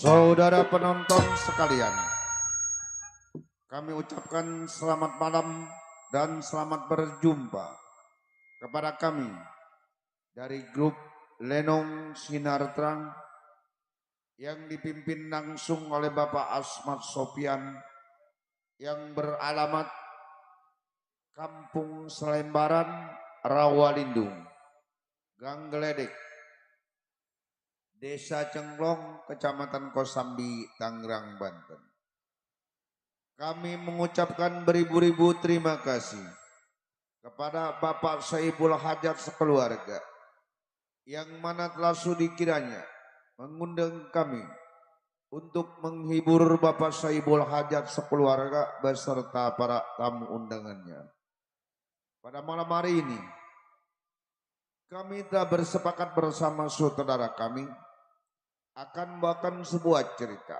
Saudara penonton sekalian, kami ucapkan selamat malam dan selamat berjumpa kepada kami dari grup Lenong Sinar Terang yang dipimpin langsung oleh Bapak Asmat Sopian yang beralamat Kampung Selembaran, Rawalindung, Gang Geledek, Desa Cenglong, Kecamatan Kosambi, Tangerang, Banten. Kami mengucapkan beribu-ribu terima kasih kepada Bapak Saibul Hajat sekeluarga yang mana telah sudi kiranya mengundang kami untuk menghibur Bapak Saibul Hajat sekeluarga beserta para tamu undangannya. Pada malam hari ini kami telah bersepakat bersama saudara kami akan membawakan sebuah cerita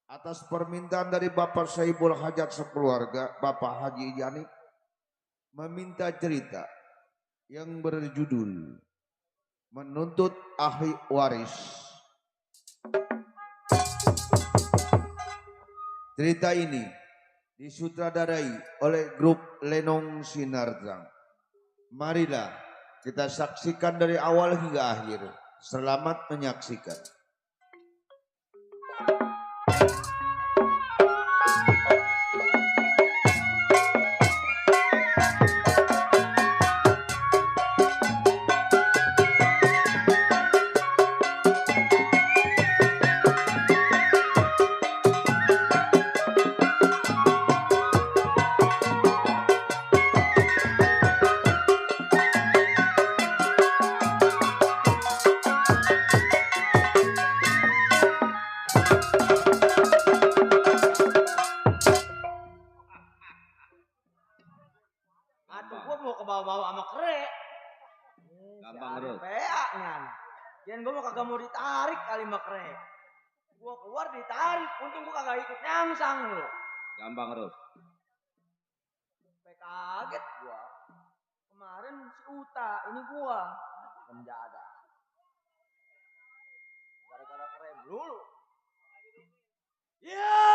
atas permintaan dari Bapak Saibul Hajat sekeluarga, Bapak Haji Jani meminta cerita yang berjudul Menuntut Ahli Waris. Cerita ini disutradarai oleh grup Lenong Sinarjang. Marilah kita saksikan dari awal hingga akhir. Selamat menyaksikan. Aduh, gua mau ke bawah-bawah sama kere. Gampang terus. PA-nya. Jangan gua mau kagak mau ditarik kali sama kere. Gua keluar ditarik, untung gua kagak ikut nyangsang lu. Gampang terus. Sampai kaget gua. Kemarin si Uta, ini gua penjaga. Gara-gara kere dulu. Ya!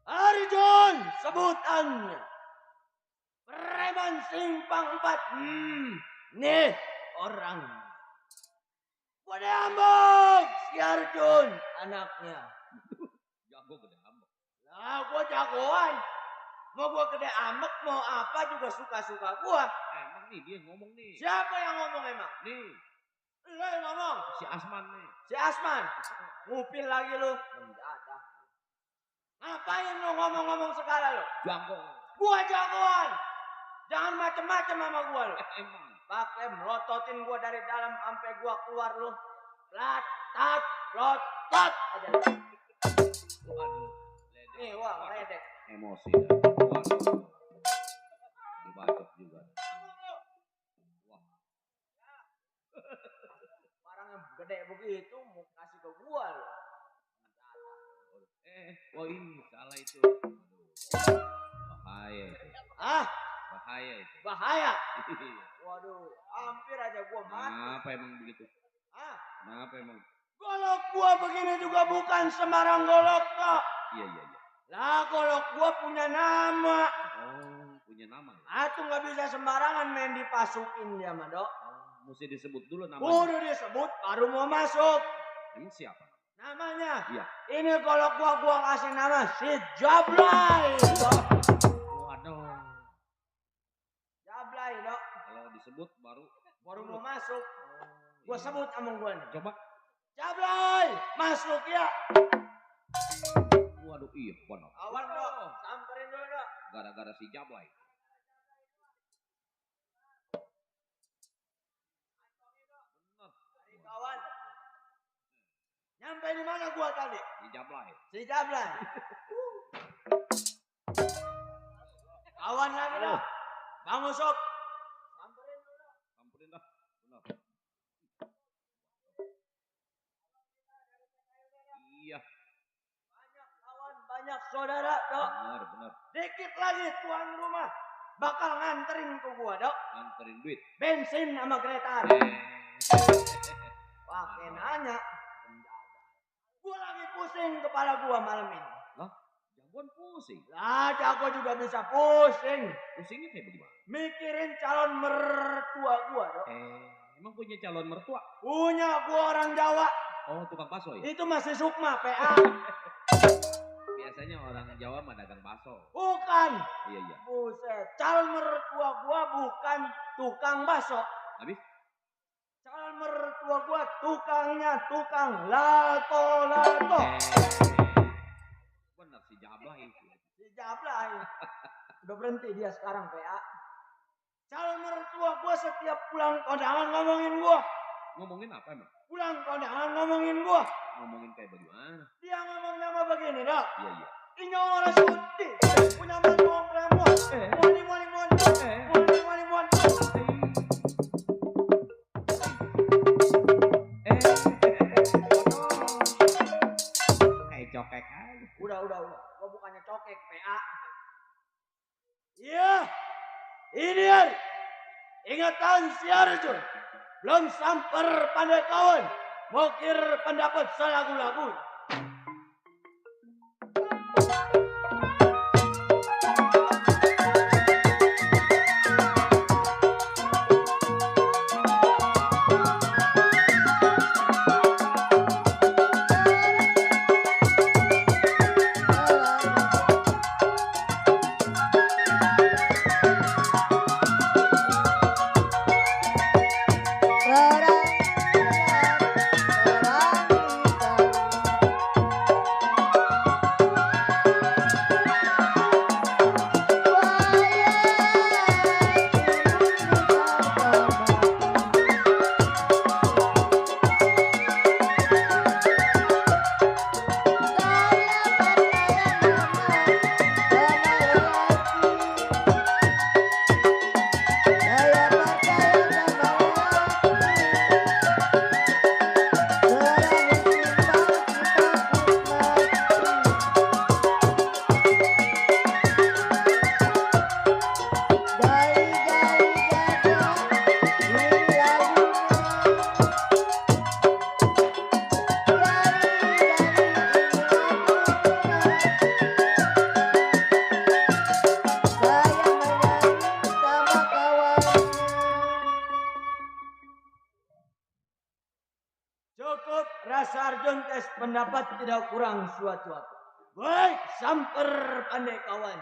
Arjun sebutannya. Preman Simpang 4. Nih orang. Gua diambok si Arjun anaknya. Jago gede ambek. Lah gua jagoan. Mau gua gede ambek mau apa juga suka-suka gua. Emang nih dia ngomong nih. Siapa yang ngomong emang? Nih Lu yang ngomong. si Asman nih. Si Asman. Ngupil lagi lu. Penjaga. Ngapain lu ngomong-ngomong segala lu? Jago. Gua jagoan. Jangan macem-macem sama gua lu. Emang. Pakai melototin gua dari dalam sampai gua keluar lu. Latat, lotot aja. Waduh. Nih, wah, ledek. Emosi dah. Waduh. Dibacok juga. Wah. Barang yang gede begitu mau kasih ke gua lu. Oh ini salah itu. Aduh. Bahaya itu. Ah, Bahaya itu. bahaya. Waduh, hampir aja gua mati. Kenapa emang begitu? Ah, Kenapa emang? golok gua begini juga bukan sembarang golok kok. Iya iya iya. Lah golok gua punya nama. Oh punya nama ya? Atuh nggak bisa sembarangan main dipasukin dia mah dok. Oh, mesti disebut dulu namanya. Udah disebut baru mau masuk. Emang siapa? Namanya. Iya. Ini golok gua kasih nama si Jablay. Dok. Waduh. Jablay dok. Kalau disebut Baru mau masuk. Oh, Gua iya. sebut sama gua nih. Coba. Jablay, masuk ya. Waduh iya benar. Awan dok, samperin dulu dok. Gara-gara si Jablay. Benar. Dari kawan. Nyampe di mana gua tadi? Si Jablay. Si Jablay. Kawan lagi dok. Bang Usop. Samperin dulu dok. Samperin dah. Benar. Iya. Banyak kawan, banyak saudara dok. Benar benar. Dikit lagi tuan rumah bakal nganterin ke gua dok. Nganterin duit. Bensin sama kereta. Eh. Pakai nanya. Gua lagi pusing kepala gua malam ini. Lah, jagoan pusing. Lah jago juga bisa pusing. Pusingnya kayak bagaimana? Mikirin calon mertua gua dok. Emang punya calon mertua? Punya gua orang Jawa. Oh, tukang bakso ya? Itu masih Sukma PA. Biasanya orang Jawa mah dagang bakso. Bukan. Iya iya. Buset. Calon mertua gua bukan tukang bakso. Habis? Calon mertua gua tukangnya tukang lato-lato. Benar si Jablay. Si Jablay. Udah berhenti dia sekarang PA. Calon mertua gua setiap pulang kondangan ngomongin gua. Ngomongin apa emang? Pulang kondangan ngomongin gua. Ngomongin kayak bagaimana? Dia ngomongnya mah begini dok. Iya iya. Inyo orang suti. Punya mantuang perempuan. Moni moni moni. Moni moni moni. cek PA. Iya, ini Ar. Ingatan si Arjun. Belum samper pandai kawan. Mokir pendapat salagu-lagu. Cukup rasa Arjun tes pendapat tidak kurang suatu apa. Baik, samper pandai kawan.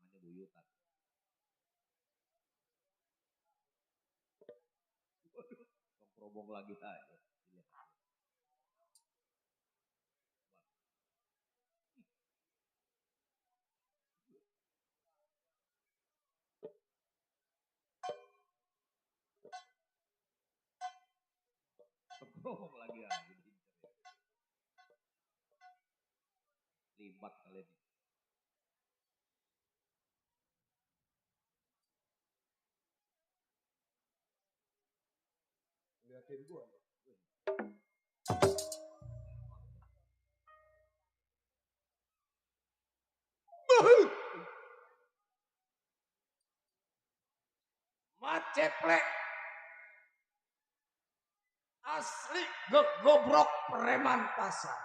Namanya buyutan. Waduh, romong lagi aja. Romong lagi aja. Libat kalian. Lihatin gua. Maceplek. Asli goblok preman pasar.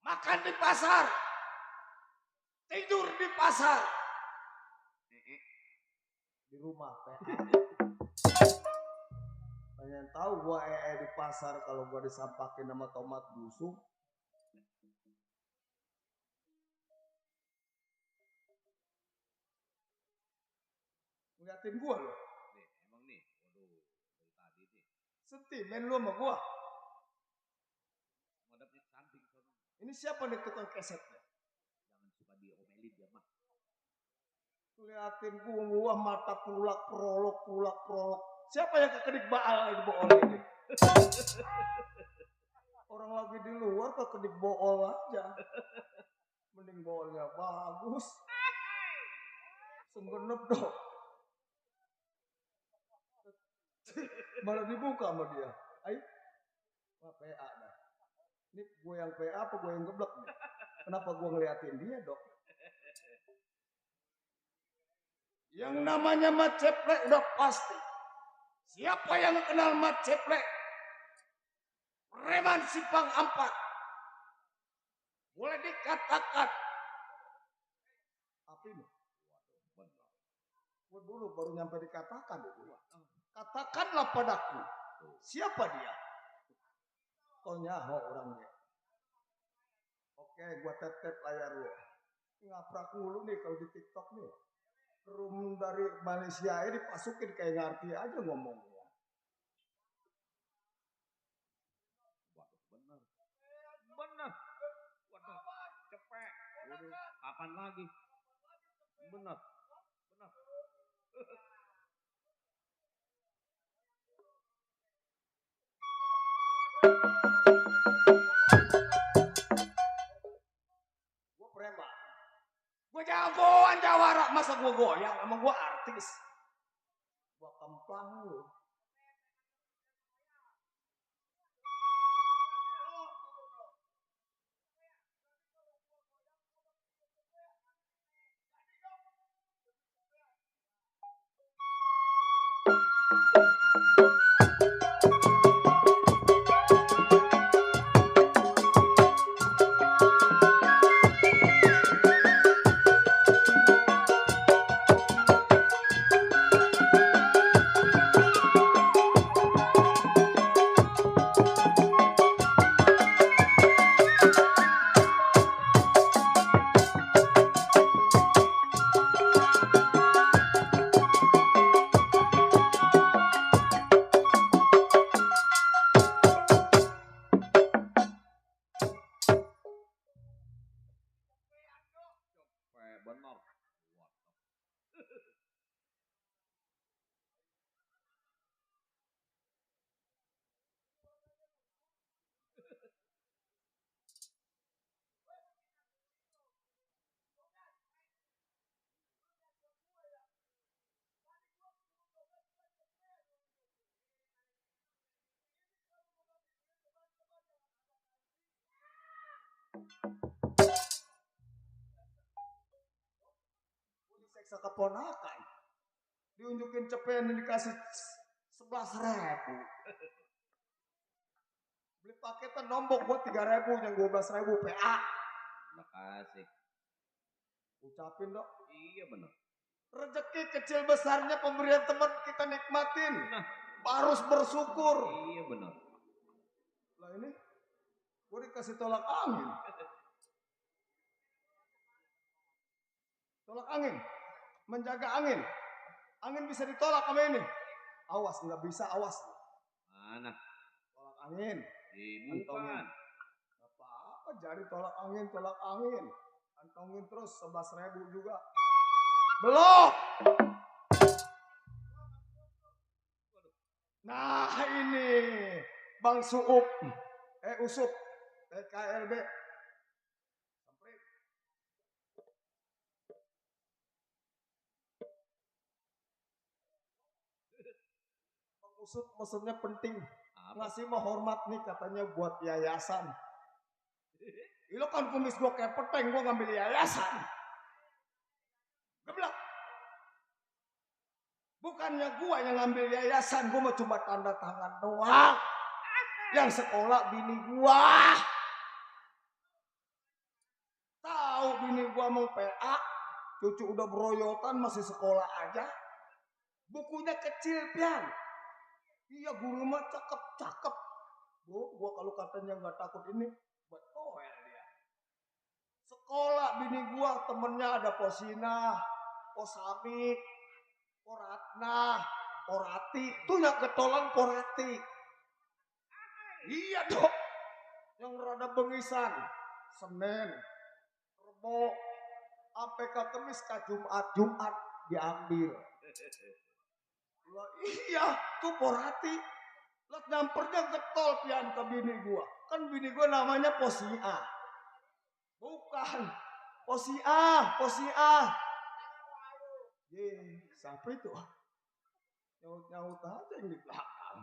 Makan di pasar. Tidur di pasar. Di rumah PA. Pengen tahu gua di pasar kalau gua disampakin sama tomat busuk. Ngeliatin gua loh. Nih, emang nih. Waduh, dari tadi nih. Sentimen lu sama gua. Ngadapnya ke samping sono. Ini siapa nih tukang kesetnya? Jangan suka diomelin dia mah. Liatin gua mata prolok. Siapa yang kekedik baal lagi bool ini? Orang lagi di luar kekedik bool aja. Mending boolnya bagus. Senggenep dong. Malah dibuka sama dia. Ayo. Wah, PA dah. Ini gue yang PA apa gue yang geblek nih? Kenapa gue ngeliatin dia dok? Yang namanya Mat Ceplek udah pasti. Siapa yang kenal Mat Ceplek? Preman Simpang 4. Boleh dikatakan. Apa ini? Gue dulu baru nyampe dikatakan. Katakanlah padaku. Siapa dia? Kau nyaho orangnya. Oke, gue tetep layar lu. ngaprak mulu nih kalau di TikTok nih. Room dari Malaysia ini dipasukin kayak ngerti aja ngomongnya. Waduh, bener. Bener. Waduh, cepet. Waduh, kapan lagi? Bener. Bener. Gue preman. Gue jagoan jawara, masa gue goyang sama gue artis. Gue kemplang lu. Cepet, bener. Waduh. Gue diseksa keponakan. Diunjukin cepen dikasih 11.000. Beli paketan nombok buat 3.000 yang 12.000 PA. Makasih. Ucapin dok. Iya bener. Rezeki kecil besarnya pemberian teman kita nikmatin. Nah. Harus bersyukur. Iya bener. Lah ini gue dikasih tolak angin. Tolak angin. Menjaga angin. Angin bisa ditolak sama ini. Awas nggak bisa, awas. Mana? Tolak angin. Bukan. Apa-apa jari tolak angin. Antongin terus 11.000 juga. Belum. Nah ini Bang Suup, Usup, KLB. Sampai. Bang Usup maksudnya penting. Apa? Ngasih menghormat nih katanya buat yayasan. Lo kan kumis gue kayak peteng, gue ngambil yayasan. Geblak. Bukannya gue yang ngambil yayasan, gue mau cuma tanda tangan doang. Yang sekolah bini gue. Tahu bini gue mau PA, cucu udah beroyotan masih sekolah aja. Bukunya kecil pian. Iya guru mah cakep. Gue kalau katanya nggak takut ini, betul dia. Sekolah bini gue temennya ada Posina, Posamik, Poratna, Porati. Tuh yang ketolan Porati. Iya dok. Yang rada bengisan. Senin, Rebo, sampai ke Kemis ke Jumat diambil. Lah iya, tuh Porati. Lah nyampernya getol pian ke bini gua. Kan bini gua namanya Posia. Bukan. Posia. Ye, siapa itu? Nyaut-nyaut aja yang di belakang.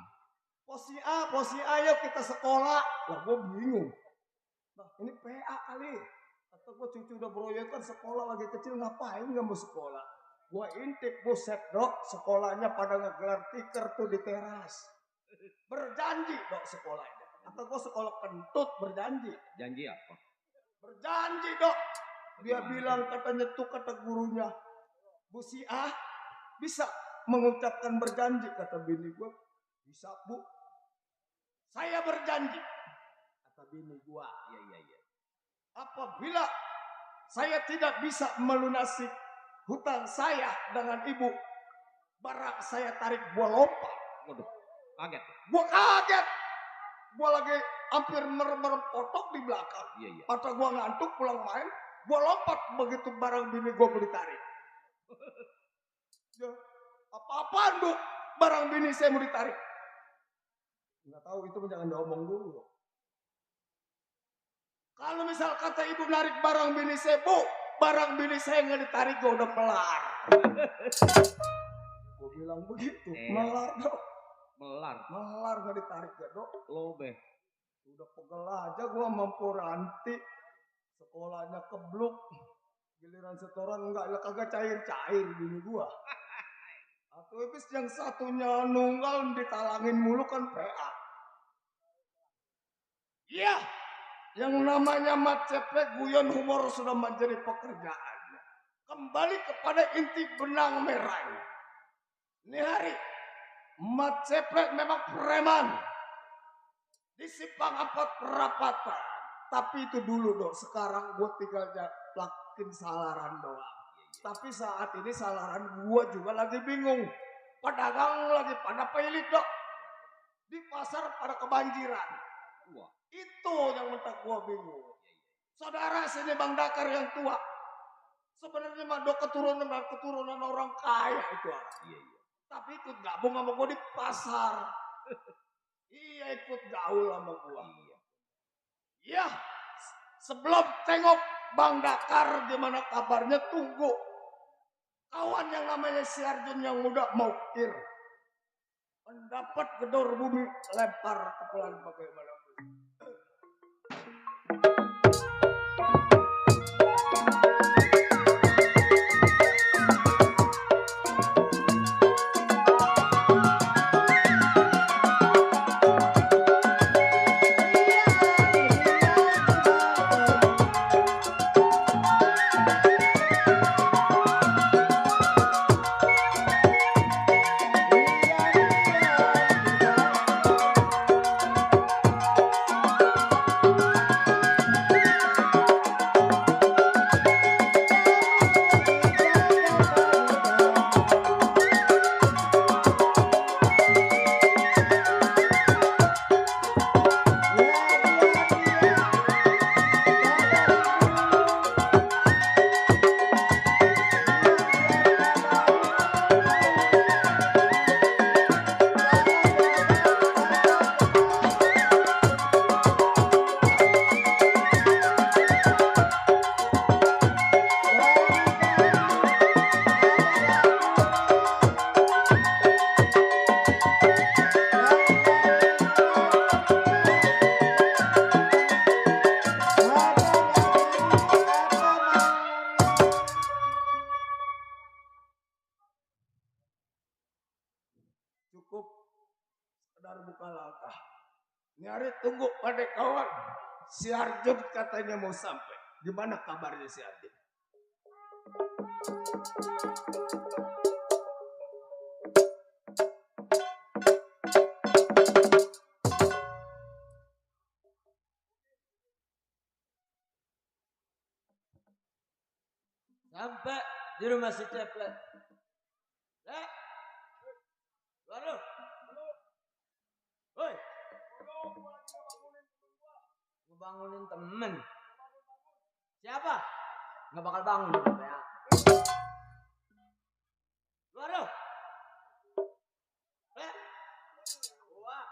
Posia, yuk kita sekolah. Lah gua bingung. Nah ini PA kali. Kata gua cucu udah beroyokan sekolah lagi kecil ngapain gak mau sekolah. Gua intip buset dok, sekolahnya pada ngegelar tiker tuh di teras. Berjanji dok sekolahnya. Atau gua sekolah kentut berjanji. Janji apa? Berjanji dok. Dia bilang katanya tuh kata gurunya. Bu Siah bisa mengucapkan berjanji kata bini gua. Bisa bu. Saya berjanji. Kata bini gua. Iya. Apabila saya tidak bisa melunasi hutang saya dengan ibu. Barang saya tarik gua lompat. Waduh, kaget. Gua kaget. Gua lagi hampir merem-merem potok di belakang. Iya, iya. Mata gua ngantuk pulang main. Gua lompat begitu barang bini gua mau ditarik. Ya, apa-apaan bu? Barang bini saya mau ditarik. Nggak tahu itu jangan diomong dulu. Kalau misal kata ibu narik barang bini saya, bu, barang bini saya nggak ditarik, gua udah melar. Gua bilang begitu, melar dok. Melar nggak ditarik ya dok. Lobe. Udah pegel aja gua mampu ranti. Sekolahnya kebluk. Giliran setoran enggak kagak cair-cair bini gua. Atau habis yang satunya nunggal ditalangin mulu kan PA. Iya. Yang namanya mat ceplek guyon humor sudah menjadi pekerjaannya. Kembali kepada inti benang merahnya. Ini hari mat ceplek memang preman. Di Simpang 4 perapatan. Tapi itu dulu dong. Sekarang gue tinggal lakin salaran doang. Tapi saat ini salaran gue juga lagi bingung. Pedagang lagi pada pelit dok. Di pasar pada kebanjiran. Wah. Itu yang mentak gue bingung. Saudara sini Bang Dakar yang tua. Sebenarnya mah dok keturunan orang kaya itu. Iya, iya. Tapi ikut gabung sama gue di pasar. Iya ikut gaul sama gue. Iya. Sebelum tengok Bang Dakar gimana kabarnya tunggu. Kawan yang namanya si Arjun yang muda mau kir. Mendapat gedor bumi lempar kepulan bagaimana. Cukup sekedar buka langkah. Nyari tunggu pada kawan. Si Arjun katanya mau sampai. Gimana kabarnya si Arjun? Sampai di rumah si Ceplek. Waduh. Woi. Ngebangunin temen. Siapa? Nggak bakal bangun ya. Waduh. Wah.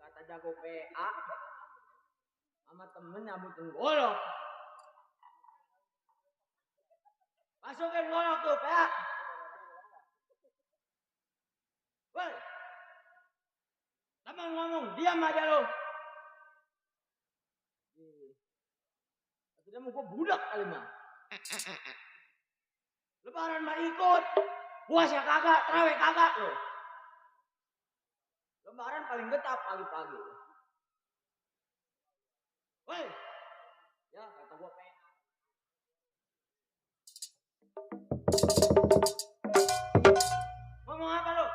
Kata jago PA sama temen nyabutin golok. Masukin golok tuh PA. Woi, temen ngomong, diam aja lo. Akhirnya mau gue budak kali mah. Lebaran mah ikut, puasa kagak, terawih kagak lo. Lebaran paling getah pagi-pagi. Woi, ya kata gue PA. Ngomong apa lo?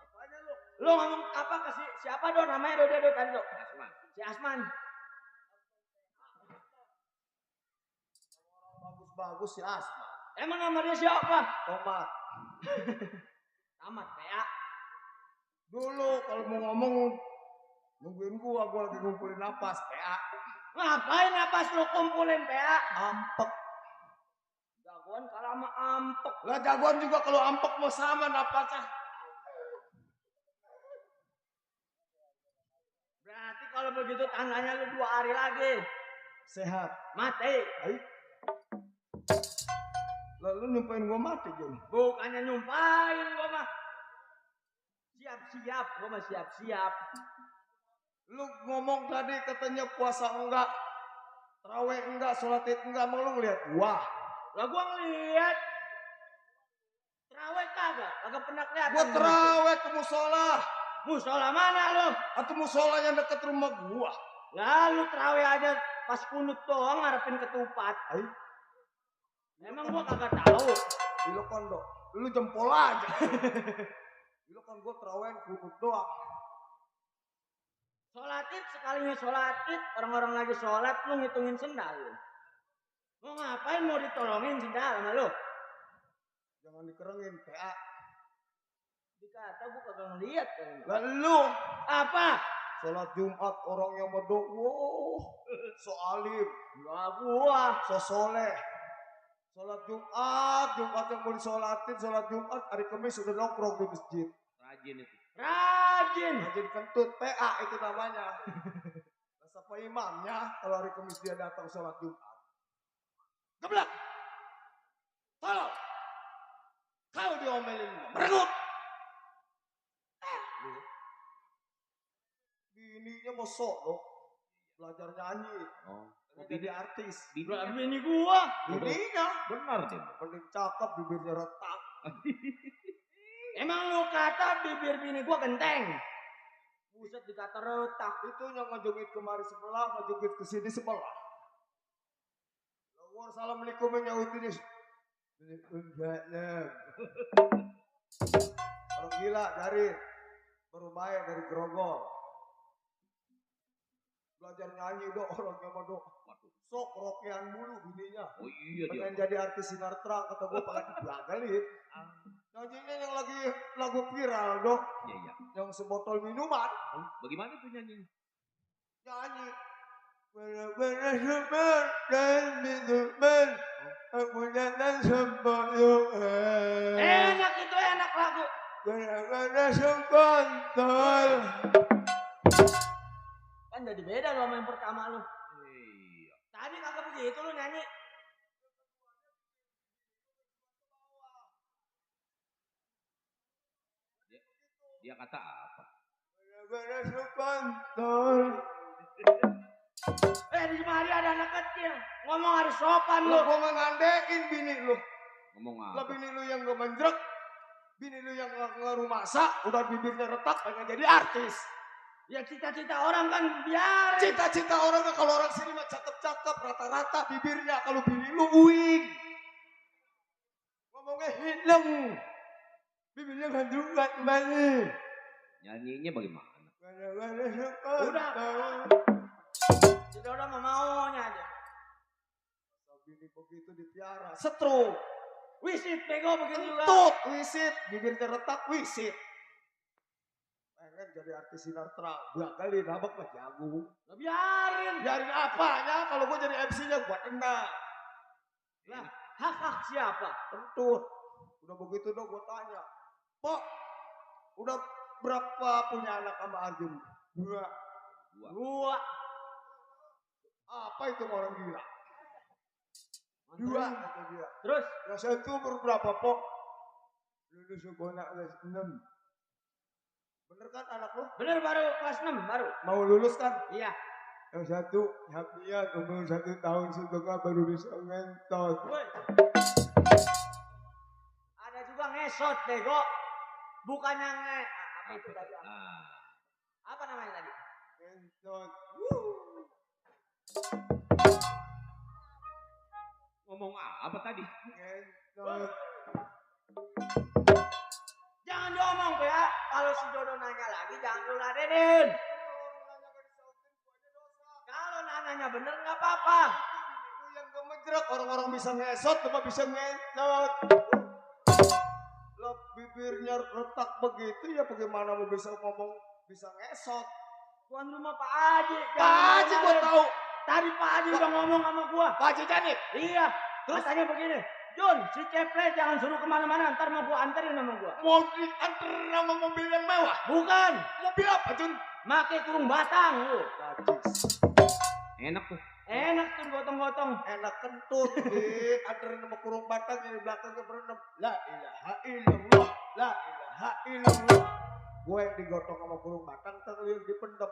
Apanya lo? Lo ngomong apa ke siapa do namanya do tadi do? Asman. Si Asman. Bagus-bagus si Asma. Emang nama dia siapa? Tomat. Tamat PA. Dulu kalau mau ngomong nungguin gua lagi ngumpulin napas PA. Ngapain napas lu kumpulin PA? Ampek. Jagoan kalah sama ampek. Lah jagoan juga kalau ampek mau sama napasnya. Berarti kalau begitu tandanya lu 2 hari lagi Sehat. mati. Ayo. Lalu nyumpain gua mati Jun. Bukannya nyumpain gua mah. Siap-siap, gua mah siap-siap. Lu ngomong tadi katanya puasa enggak, tarawih enggak, sholat id enggak, mau lu ngeliat gua. Lah gua ngeliat terawih kagak pernah kelihatan. Gua terawih ke musola. Musola mana lu? Atau musola yang dekat rumah gua. Lalu terawih aja pas kunut doang ngarepin ketupat. Ayo. Emang gua kagak tahu. Lu kan dok, lu jempol aja. Lu kan gua terawih kunut doang. Sholat id sekalinya sholat id orang-orang lagi sholat lu ngitungin sendal lu. Mau ngapain mau ditolongin sendal sama lu? Jangan dikerengin PA. Dikata gua kagak ngeliat kan. Lah lu Apa? sholat Jumat orang yang medok, wow, so alim, Lah gua. so soleh. Sholat Jumat yang mau disolatin, sholat Jumat hari Kamis sudah nongkrong di masjid. Rajin itu. Rajin. Rajin kentut, PA itu namanya. Nah, siapa imamnya kalau hari Kamis dia datang sholat Jumat? Geblak! Tolong! Kalau diomelin, merengut! Bininya mau sok dong. Belajar nyanyi. Oh. Pengen jadi artis. Lah bini gua. Bininya. Benar deh. Mending cakep, bibirnya retak. Emang lu kata bibir bini gua genteng. Buset dikata retak. Itu yang ngejungit kemari sebelah, ngejungit ke sini sebelah. Lalu assalamualaikum menyautin. Orang gila dari baru baik dari Grogol. Belajar nyanyi dong orangnya mah dong. Sok rokean mulu bininya. Oh iya dia. Pengen jadi artis sinar terang kata gue pengen dibagalin. Nyanyinya yang lagi lagu viral dong. Iya iya. Yang sebotol minuman. Oh, bagaimana tuh nyanyi? Nyanyi. Bener-bener super dan minuman. Aku jangan sebotol. Enak itu enak lagu. Bener-bener sekontol. Kan jadi beda lu sama yang pertama lu. Iya. Tadi kagak begitu lu nyanyi. Dia kata apa? Bener-bener sekontol. Di mari ada anak kecil. Ngomong harus sopan lu. Lu gua nggak ngandein bini lu. Ngomong Lah apa? bini lu yang gak menjrek. Bini lu yang gak ngerumah masak. Udah bibirnya retak pengen jadi artis. Ya cita-cita orang kan biar. Cita-cita orang kalau orang sini mah cakep-cakep rata-rata bibirnya. Kalau bini lu uing. Ngomongnya hilang. Bibirnya gantungan kembali. Nyanyinya bagaimana? Udah. Kita udah maunya aja. Bini begitu dipiara. Setrum. Wisit bego begitu juga. Kentut. Wisit. Bibirnya retak. Wisit. pengen jadi artis sinetron. Bakal di dabak mah jago. Lah biarin. Biarin apanya kalau gue jadi MC-nya gue tendang. Lah, hak siapa? Kentut. Udah begitu dong gue tanya. Pak, udah berapa punya anak sama Arjun? Dua. Apa itu orang gila? Dua kata dia. Terus Yang satu umur berapa, Pok? Lulus sekolah kelas 6. Bener kan anak lo? bener baru kelas 6 baru. Mau lulus kan? Iya. Yang satu Hamian umur 1 tahun setengah baru bisa ngentot. Woi. Ada juga ngesot bego. Bukannya apa itu tadi? Nah, Apa namanya tadi? Ngentot. ngomong apa tadi? Ngentot. Jangan diomong ya. Kalau si Dodo nanya lagi jangan lu ladenin. Kalau nanya bener nggak apa-apa. Itu yang gemejrek orang-orang bisa ngesot, cuma bisa ngentot. Lo bibirnya retak begitu ya bagaimana mau bisa ngomong bisa ngesot? Tuan rumah Pak Haji. Pak Haji gua tahu. Tadi Pak Haji udah ngomong sama gua. Pak Haji Janib. Iya. Terus tanya begini. Jun, si Ceple jangan suruh kemana-mana. Ntar mau gua anterin sama gua. Mau diantar nama mobil yang mewah. Bukan. Mobil apa, Jun? Make kurung batang lu. Najis. Enak tuh. Enak tuh gotong-gotong. Enak kentut. Anterin sama kurung batang yang di belakangnya berenam. La ilaha illallah. La ilaha illallah. Gue yang digotong sama kurung batang, ntar lu yang dipendem.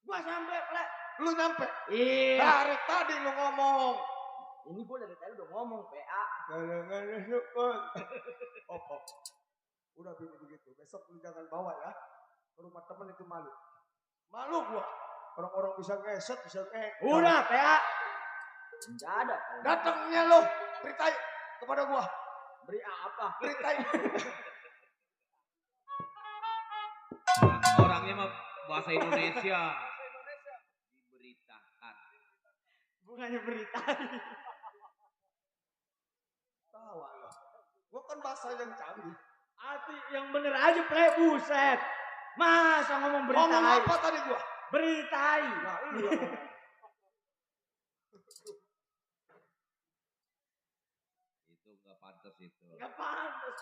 Gua sampai, Ple. Lu nyampe? Iya. Dari tadi lu ngomong. Ini gua dari tadi udah ngomong PA. Kadang-kadang syukur. Oh. Udah begitu. Besok lu jangan bawa ya. Ke rumah temen itu malu. Malu gua. Orang-orang bisa ngeset, bisa Udah PA. Enggak ada. Datangnya lo, beritai kepada gua. Beri apa? Beritai. Orangnya mah bahasa Indonesia. Diberitakan. Bukannya berita. Tawa lo. Gua kan bahasa yang canggih. Hati yang bener aja Ple, buset. Masa ngomong beritai? Ngomong apa tadi gua? Beritai. Nah, lu yang ngomong. Itu nggak pantas itu. Gak pantas.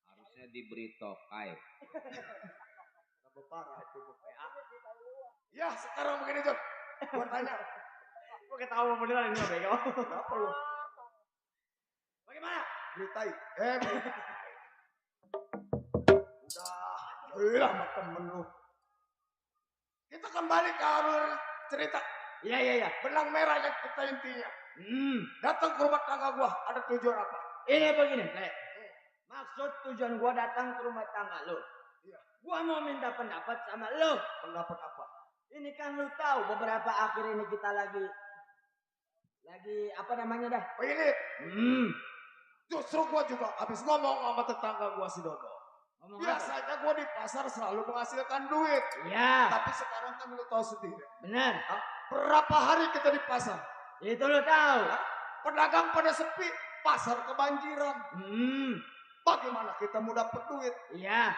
Harusnya diberitokai. Tambah parah itu gua PA. Ya, sekarang begini, Jod. Gua tanya. Gua ketawa beneran ini bego. Kenapa lu? Bagaimana? Beritai. Beritai. Udah. Hilang sama temen lu. Kita kembali ke alur cerita. Iya. Benang merah yang kita intinya. Datang ke rumah tangga gua. Ada tujuan apa? Ini begini, Ple. Maksud tujuan gua datang ke rumah tangga lo. Iya. Gua mau minta pendapat sama lo. Pendapat apa? Ini kan lu tahu beberapa akhir ini kita lagi apa namanya dah? Pilih. Justru gua juga habis ngomong sama tetangga gua si Dodo. Ngomong apa? Biasanya gua di pasar selalu menghasilkan duit. Iya, Tapi sekarang kan lu tahu sendiri. benar. Berapa hari kita di pasar? Itu lu tahu. Pedagang pada sepi, pasar kebanjiran. Bagaimana kita mau dapat duit? Iya.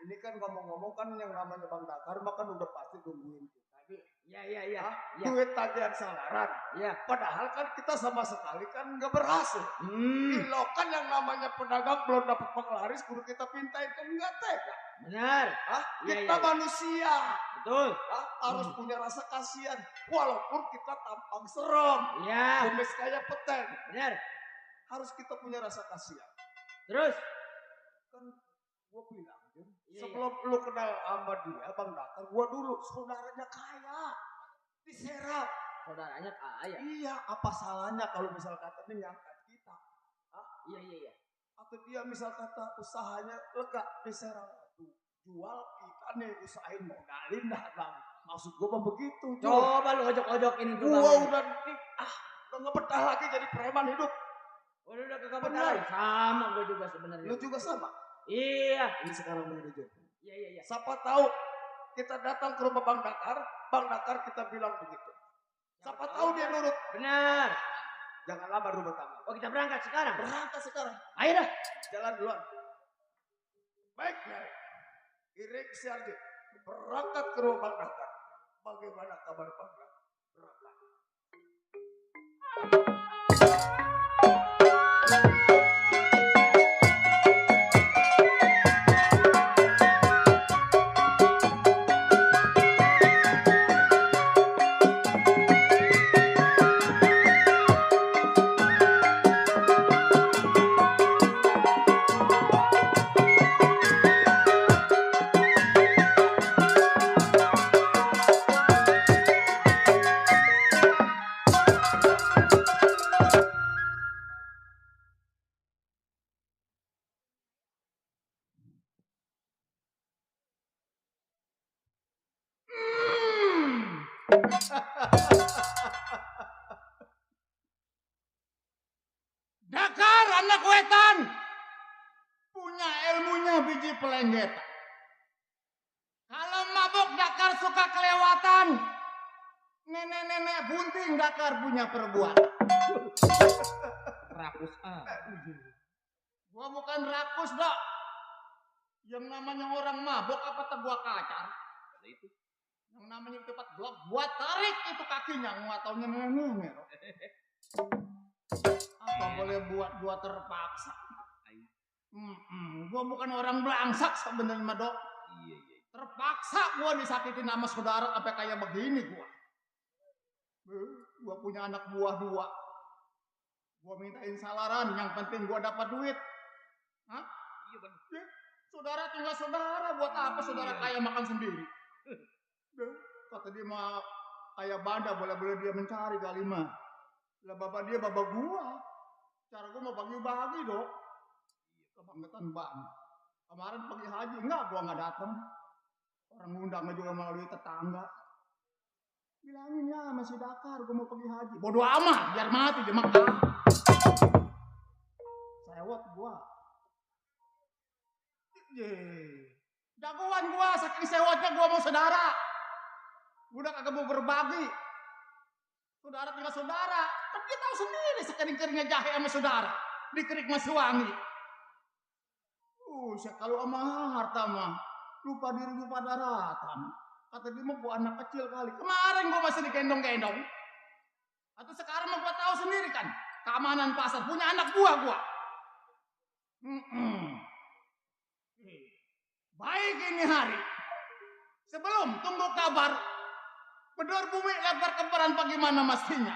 Ini kan ngomong-ngomong kan yang namanya Bang Dakar mah kan udah pasti nungguin kita nih. Iya. Hah? Iya. Duit tagihan salaran. Iya. Padahal kan kita sama sekali kan nggak berhasil. Hmm. Lo kan yang namanya pedagang belum dapat penglaris, kudu kita pintain kan nggak tega. Benar. Hah? Iya, Kita iya. manusia. Betul. Hah? Harus punya rasa kasihan. Walaupun kita tampang serem. Iya. Kumis kayak peteng. Benar. Harus kita punya rasa kasihan. Terus? Kan gue bilang, Jun, Iya, sebelum lu kenal sama dia, Bang Dakar, gue dulu saudaranya kaya. Diserap. Saudaranya kaya. Iya, apa salahnya kalau misal katanya nyangkat kita? Iya. Atau dia misal kata usahanya lega diserap. Tuh, jual kita nih usahain modalin dah Bang. Maksud gue mah begitu. Jun. Coba lu ojok-ojokin itu. Gua Bang. udah nggak betah lagi jadi preman hidup. Udah kagak Benar. benar. Sama gue juga sebenarnya. Lu juga sama. Iya. Ini sekarang begini Jun. Iya. Siapa tahu kita datang ke rumah Bang Dakar kita bilang begitu. Siapa tahu dia nurut. Benar. Jangan lama rumah tangga. Oh, kita berangkat sekarang. Berangkat sekarang. Ayo dah. Jalan duluan. Baik, Mary. Irik Siarji berangkat ke rumah Bang Dakar. Bagaimana kabar Bang Dakar? Berangkat. Dakar anak wetan punya ilmunya biji pelengget. Kalau mabuk Dakar suka kelewatan. Nenek-nenek bunting Dakar punya perbuatan. Rakus ah. Gua bukan rakus, Dok. Yang namanya orang mabuk apa tak gua kacar? Ada itu. Yang namanya cepat blok, gua tarik itu kakinya, nggak taunya nenek. Apa boleh buat gua terpaksa? Gua bukan orang belangsak sebenarnya, Dok. Iya. Terpaksa gua disakitin sama saudara sampai kayak begini gua. Gua punya anak buah 2. Gua mintain salaran, yang penting gua dapat duit. Hah? Iya benar. Saudara tinggal saudara, buat apa saudara Iya. kaya makan sendiri? Kata dia mah kayak banda, boleh-boleh dia mencari kali mah. Lah bapak dia bapak gua. Cara gua mau bagi-bagi, Dok. Kebangetan banget. Kemarin pergi haji, enggak gua nggak datang. Orang ngundangnya juga melalui tetangga. Bilangin ya masih Dakar, gua mau pergi haji. Bodoh amat, biar mati dia makan. Sewot gua. Jagoan gua, saking sewotnya gua mau saudara. Udah kagak mau berbagi. Saudara tinggal saudara. Kan dia tahu sendiri sekering-keringnya jahe sama saudara. Dikerik masih wangi. Kalau sama harta mah lupa diri lupa daratan. Kata dia mah gua anak kecil kali. Kemarin gua masih digendong-gendong. Atau sekarang mah gua tahu sendiri kan. Keamanan pasar punya anak buah gua. Baik ini hari. Sebelum tunggu kabar. Bedor bumi lebar kebaran bagaimana mestinya.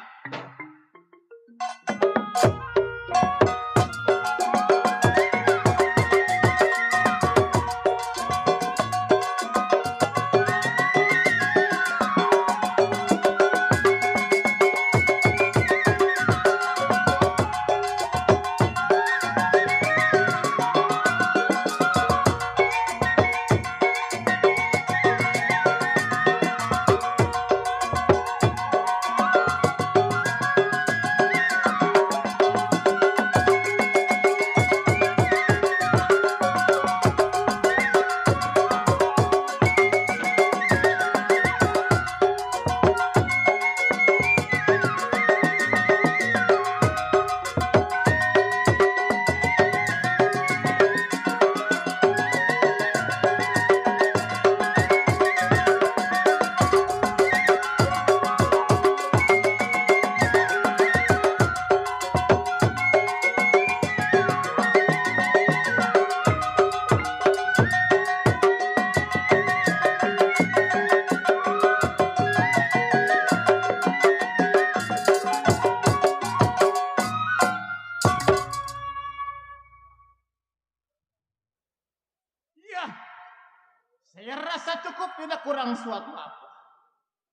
Saya rasa cukup, tidak kurang suatu apa.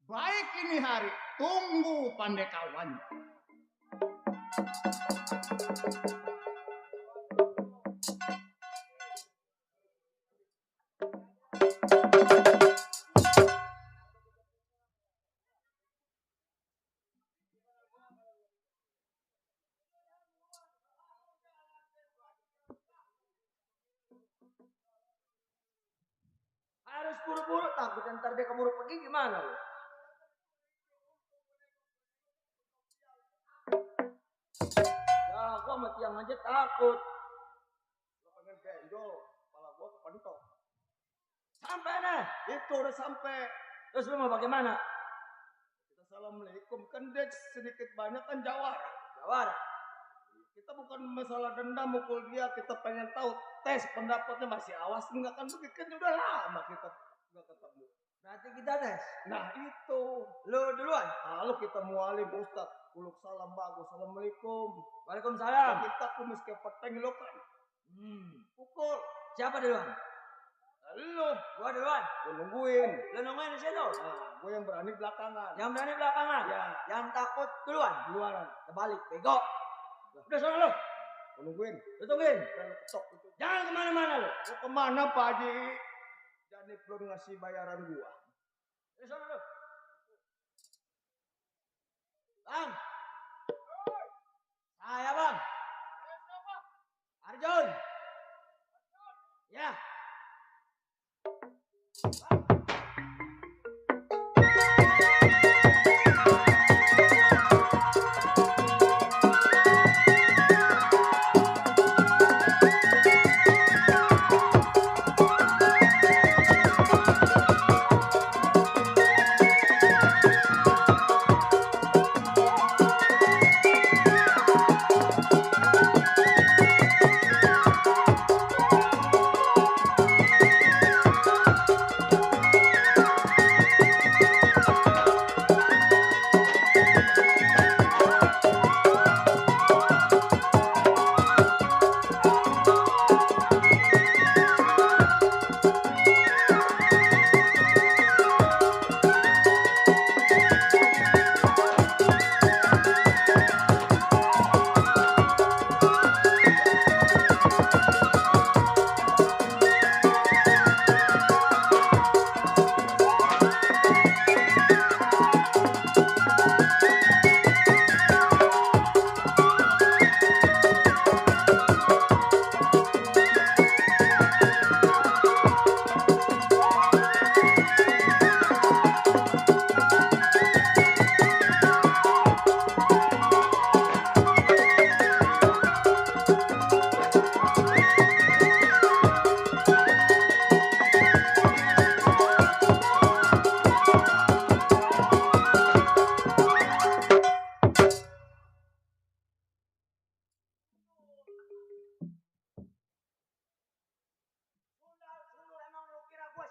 Baik ini hari, tunggu pandai kawan. Harus buru-buru, takut ntar dia keburu pergi gimana lu? Ya, gua sama tiang aja takut. Lo pengen benjol, kepala gua kepentok. Sampai deh. Itu udah sampai. Terus lu mau bagaimana? Kita assalamualaikum. Kan dia sedikit banyak kan jawara. Jawara. Kita bukan masalah dendam mukul dia. Kita pengen tahu tes pendapatnya masih awas enggak kan begitu. Kan udah lama kita nggak ketemu. Berarti kita tes. Nah itu. Lu duluan. Lalu kita mualim Ustaz. Kuluk salam bagus. Assalamualaikum. Waalaikumsalam. Kita kumis ke peteng lo kan. Pukul. Siapa duluan? Lu. Gua duluan. Gue nungguin. Lu nungguin di situ. Nah, gue yang berani belakangan. Yang berani belakangan. Ya. Yang takut duluan. Duluan. Terbalik, bego. Udah sana lu. Gue nungguin. Lu tungguin. Dan ketok itu. Jangan kemana-mana lu. Mau kemana Pak Haji? Jadi belum ngasih bayaran gua. Udah sana lu. Bang. Saya bang. Arjun. Ya.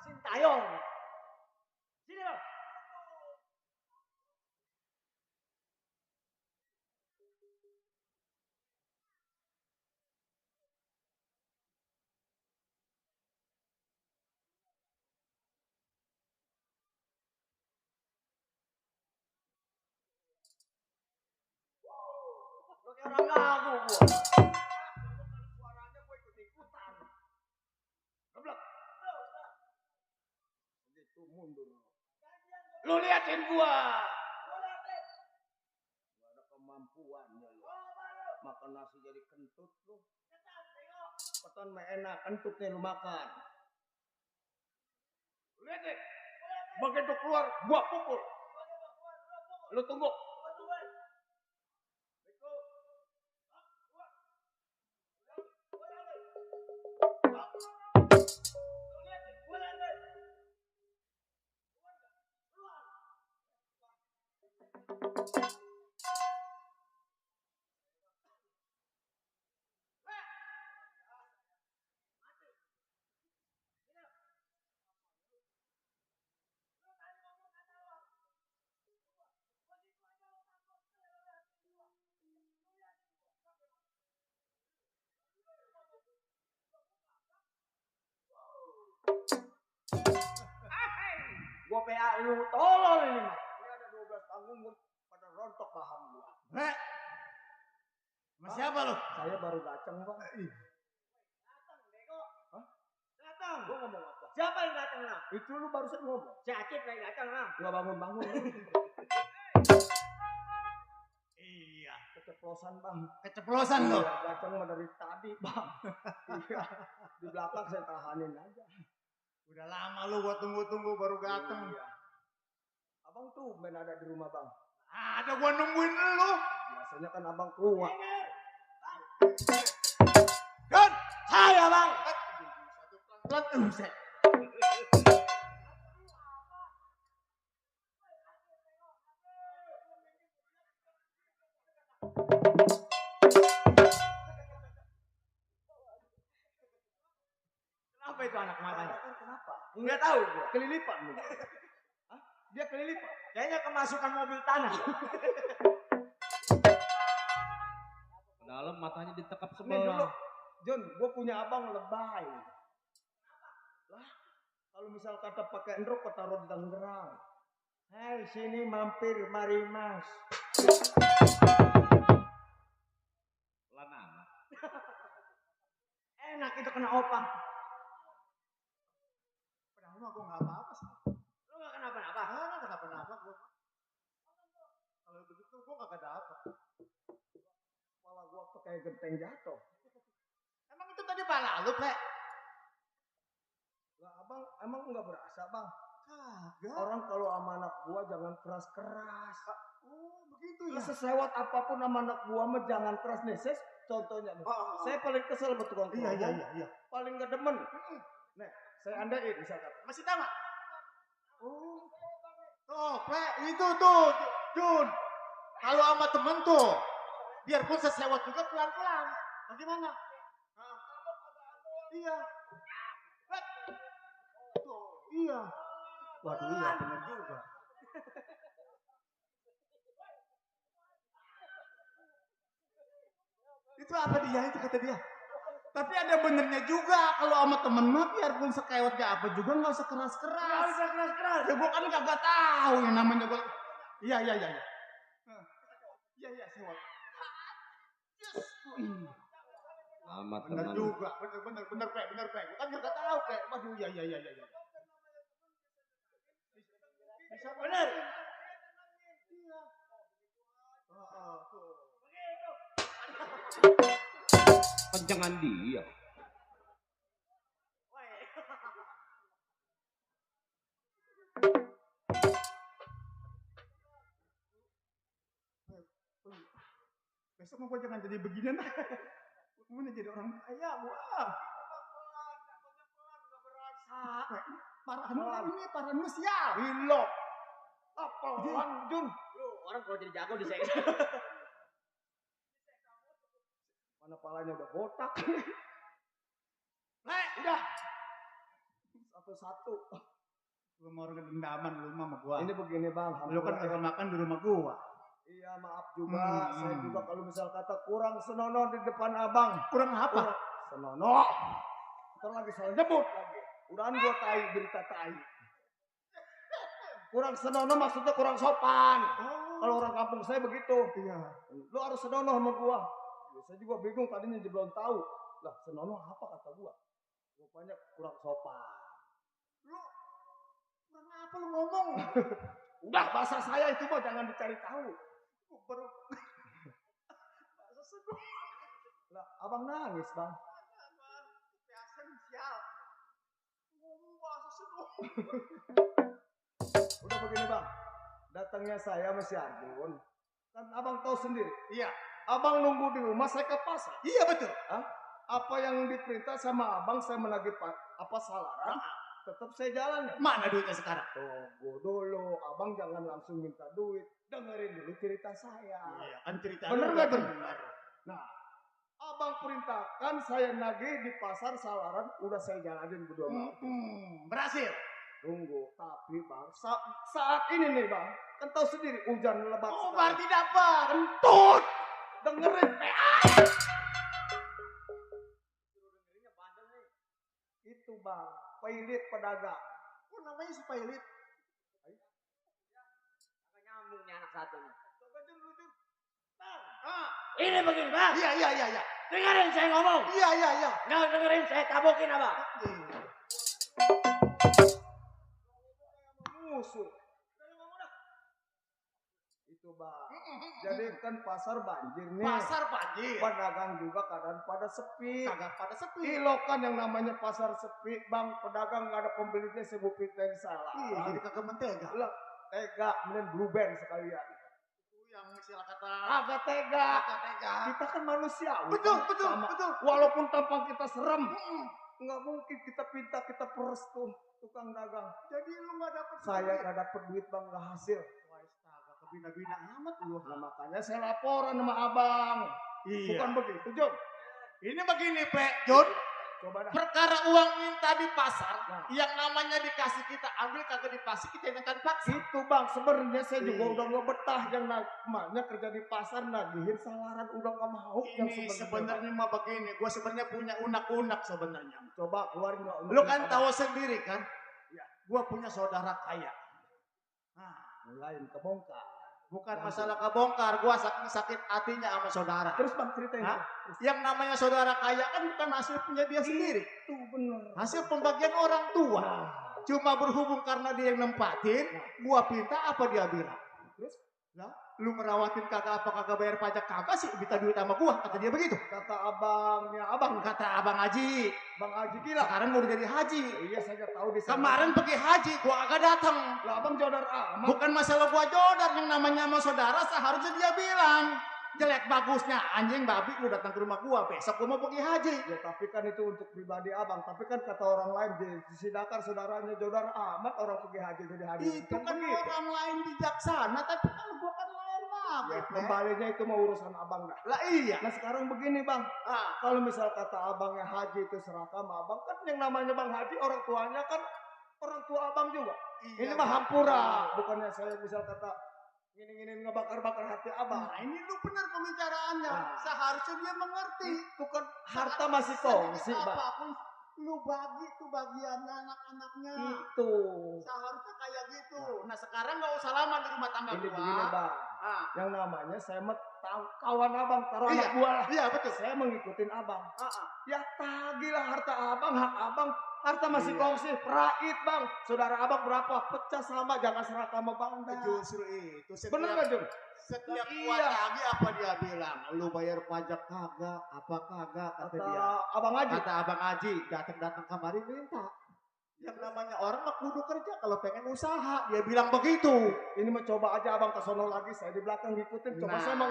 Sintayong. Sini lo. Lo kayak orang gagu gua. Suaranya gue ikut-ikutan. Geblek. Begitu mundur. Lu liatin gua. Gua ada kemampuannya lu. Makan nasi jadi kentut lu. Ketan mah enak, kentutnya lu makan. Lu lihat deh. Begitu keluar, gua pukul. Lu tunggu. Gua PA lu tolol ini mah. Ini ada 12 panggung pada rontok paham gua. Sama siapa lo? Saya baru datang, Bang. Datang, bego. Hah? Datang. Gua ngomong apa? Siapa yang datang nah? Itu lu barusan ngomong. Si Acip yang datang nah. Gua bangun-bangun. Iya. Keceplosan, Bang. Keceplosan lo. Iya, datang mah dari tadi, Bang. Iya. Di belakang saya tahanin aja. Udah lama lo gua tunggu-tunggu baru dateng. Iya. Abang tuh main ada di rumah, Bang. Ada gua nungguin lo. Biasanya kan abang keluar. Kan? Saya bang. Pelan, Enggak tahu gua. Kelilipan mungkin. Hah? Dia kelilipan. Kayaknya kemasukan mobil tanah. Ke dalam matanya ditekap Nih dulu, sebelah. Jun, gue punya abang lebay. Lah, kalau misal kata pakai endrok ketaruh di Tangerang. Hai, sini mampir, mari mas. Pelan amat. Enak itu kena opang. Padahal mah gue nggak apa-apa sih. Lu gak kenapa-napa. Nggak kenapa-napa gue. Kalau begitu gue nggak ada apa. Kepala gue pakai genteng jatuh. Emang itu tadi pala lu, Plek? Lah abang, emang nggak berasa bang? Kagak. Orang kalau sama anak gua jangan keras-keras. Oh, begitu Lu ya. sesewat apapun sama anak gua mah jangan keras nih. Contohnya nih. Saya paling kesel sama tukang Iya, kerudung. iya. Paling gak demen. Nih, saya andain misalkan. Masih tamat? Oh. Tuh, Plek, itu tuh, Jun. Kalau sama temen tuh, biarpun sesewat juga pelan-pelan. Bagaimana? Hah? Iya. Plek. Tuh, iya. Waduh, iya benar juga. Itu apa dia? Itu kata dia. Tapi ada benernya juga kalau sama temen mah biarpun sekewat gak apa juga nggak usah keras-keras. Gak usah keras-keras. Ya gua kan kagak tahu yang namanya gua. Iya. Iya sewot. Amat Bener teman. juga, bener Pak. Gua kan kagak tahu Pak. Waduh, iya. Bisa Bener. Iya. Tuh. Kencengan dia. Besok mau gua jangan jadi beginian. Gua mau jadi orang kaya, wah. Parahan lu sial. Gila. Apa orang Jun? Lu orang kalau jadi jago di saya. Mana palanya udah botak. Udah. Satu-satu. Lu mau orang dendaman lu sama gua. Ini begini bang. Lu kan kagak makan di rumah gua. Iya maaf juga. Hmm. Saya juga kalau misal kata kurang senonoh di depan abang. Kurang apa? Senonoh. Ntar lagi salah nyebut lagi. Udahan gua tai berita tai. Kurang senonoh maksudnya kurang sopan. Kalau orang kampung saya begitu. Iya. Lu harus senonoh sama gua. Ya, saya juga bingung tadinya belum tahu. Lah senonoh apa kata gua? Rupanya kurang sopan. Lu kurang apa lu ngomong? Udah bahasa saya itu mah jangan dicari tahu. Baru bahasa seduh. Lah abang nangis bang. Biasa sial. Ngomong bahasa seduh. Udah begini bang. Datangnya saya sama si Arjun. Kan abang tahu sendiri. Iya. Abang nunggu di rumah saya ke pasar. Iya betul. Apa yang diperintah sama abang saya menagih apa salaran. Tetap saya jalan. Mana duitnya sekarang? Tunggu dulu. Abang jangan langsung minta duit. Dengerin dulu cerita saya. Iya kan cerita. Bener lu nggak, udah Jun? bener. Nah, abang perintahkan saya nagih di pasar salaran. Udah saya jalanin berdua. Berhasil. Tunggu, tapi bang, saat ini nih bang, kan tahu sendiri hujan lebat Oh sekali. berarti dapat. Kentut, dengerin itu bang, pailit pedagang. Oh namanya si Pailit. Agak nyambung nih anak satu nih. Ini begini bang. Iya. Dengerin saya ngomong. Iya. Nggak dengerin saya tabokin abang. Musuh. Itu bang, jadi kan pasar banjir nih. Pasar banjir. Pedagang juga kadang pada sepi. Kagak pada sepi. Ilokan yang namanya pasar sepi, bang, pedagang nggak ada pembelinya sebupit dari salah. Iya jadi kagak mentega. Lah, tega, mending blue band sekalian. Itu yang istilah kata. Agak tega. Kagak tega. Kita kan manusiawi. Betul. Sama. Walaupun tampang kita serem, nggak mungkin kita pinta kita peres tuh tukang dagang. Jadi lu nggak dapet. Saya nggak dapet duit bang, nggak hasil. Wah astaga kebina-bina amat lu. Nah makanya saya laporan sama abang. Iya. Bukan begitu, Jom. Ini begini Pak Jun. Coba dah. Perkara uang minta di pasar, Nah. yang namanya dikasih kita ambil, kagak dipasih kita yang akan paksa. Itu bang, sebenarnya saya juga Iya. udah nggak betah yang namanya kerja di pasar nagihin salaran udah nggak mau. Yang Ini sebenarnya mah begini, gue sebenarnya punya unak-unak sebenarnya. Bang. Coba keluarin nggak? Lu kan tahu sendiri kan, gue punya saudara kaya. Nah, Mulai kebongkar. bukan masalah kebongkar, gue sakit hatinya sama saudara. Terus bang ceritain. Hah? Terus. Yang namanya saudara kaya kan bukan hasil punya dia sendiri, Itu bener. hasil pembagian orang tua. Nah, Cuma berhubung karena dia yang nempatin, gua pinta apa dia bilang. terus Lah, lu ngerawatin kagak apa kagak bayar pajak kagak sih, minta duit sama gua, kata dia begitu. kata abangnya abang, Kata Abang Haji, Bang Haji gila. sekarang mau jadi haji. Iya saya nggak tahu di sana. Kemarin pergi haji, gua kagak datang. lah abang jodar amat. Bukan masalah gua jodar, yang namanya sama saudara seharusnya dia bilang. Jelek bagusnya, anjing babi lu datang ke rumah gua, besok gua mau pergi haji. Ya tapi kan itu untuk pribadi abang. Tapi kan kata orang lain di Sidakan saudaranya jodar amat orang pergi haji jadi haji. Itu kan orang lain bijaksana, tapi kan gua kan lain lagi. Ya, Plek. kembalinya itu mau urusan abang dah. Lah iya. Nah sekarang begini bang, Ah, kalau misal kata abangnya haji itu seraka sama abang, kan yang namanya bang haji orang tuanya kan orang tua abang juga. iya, Ini mah hampura, bukannya saya misal kata gini-gini ngebakar-bakar hati abang. Nah, ini lu benar pembicaraannya. Nah. Seharusnya dia mengerti. Itu kan harta masih kongsi bang. Apapun lu bagi tuh bagiannya anak-anaknya. Itu. Seharusnya kayak gitu. Nah, sekarang nggak usah lama di rumah tangga Ini gua. begini bang. Ah, Yang namanya saya mah tahu kawan abang, taruh Iya. anak buah lah. iya betul. Saya mengikutin abang. Ah. Ya tagilah harta abang, hak abang. Harta masih Iya. kongsi, raid bang. Saudara abang berapa? Pecah sama, jangan seraka sama bang. Justru itu. Bener nggak Jun? Setiap Iya. gua tagih apa dia bilang? Lu bayar pajak kagak? Apa kagak? Kata Kata dia. abang Haji. Kata Abang Haji, datang-datang kamari minta. Yang namanya orang mah kudu kerja kalau pengen usaha. Dia bilang begitu. Ini mau coba aja abang ke sono lagi, saya di belakang ngikutin. Coba Nah. saya mau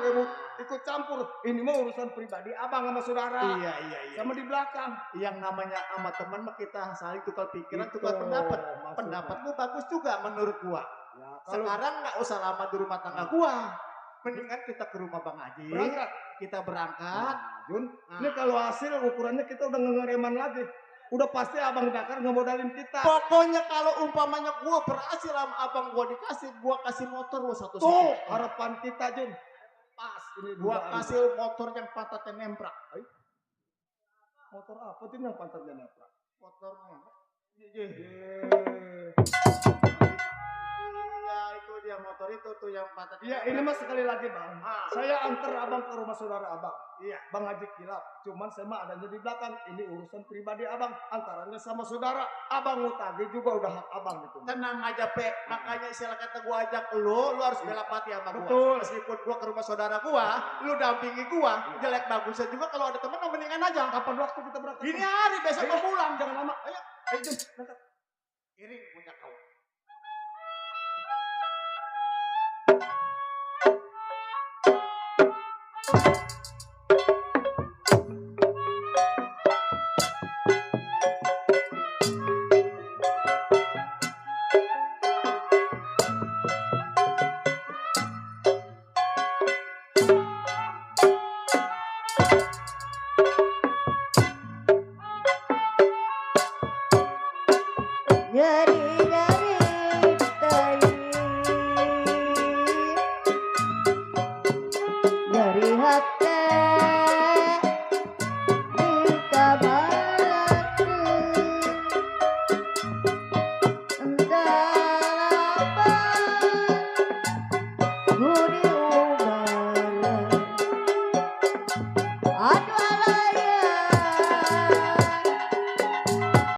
ikut campur. Ini mau urusan pribadi abang sama saudara. Iya. Sama di belakang. Yang namanya sama teman mah kita saling tukar pikiran, Itu tukar pendapat. maksudnya. Pendapat lu bagus juga menurut gua. Ya, kalau Sekarang nggak usah lama di rumah tangga gua. Mendingan kita ke rumah Bang Haji. berangkat. Kita berangkat. Nah, Jun, Nah. ini kalau hasil ukurannya kita udah ngereman lagi. Udah pasti abang Dakar ngemodalin kita. Pokoknya kalau umpamanya gua berhasil sama abang gua dikasih, gua kasih motor lu satu. Tuh harapan kita Jun. Pas ini Gua dugaan. kasih motor yang pantatnya nemprak. Motor apa tuh yang pantatnya nemprak? Motor nemprak. Eh, Iya, itu dia motor itu tuh yang pantatnya. Iya ini mas sekali lagi bang. Ah. Saya antar abang ke rumah saudara abang. Iya. Bang Haji Kilap. Cuman saya mah adanya di belakang. Ini urusan pribadi abang. Antaranya sama saudara. Abang ngutagi juga udah hak abang gitu. Tenang aja, Pe. Makanya istilah kata gua ajak lu harus bela pati sama gua. Betul. Meskipun gua ke rumah saudara gua, lu dampingi gua, jelek bagusnya juga kalau ada temen mendingan aja. Kapan waktu kita berangkat? Ini hari besok mau pulang. Jangan lama. Ayo. Ayo Jun, berangkat. Iring punya kau.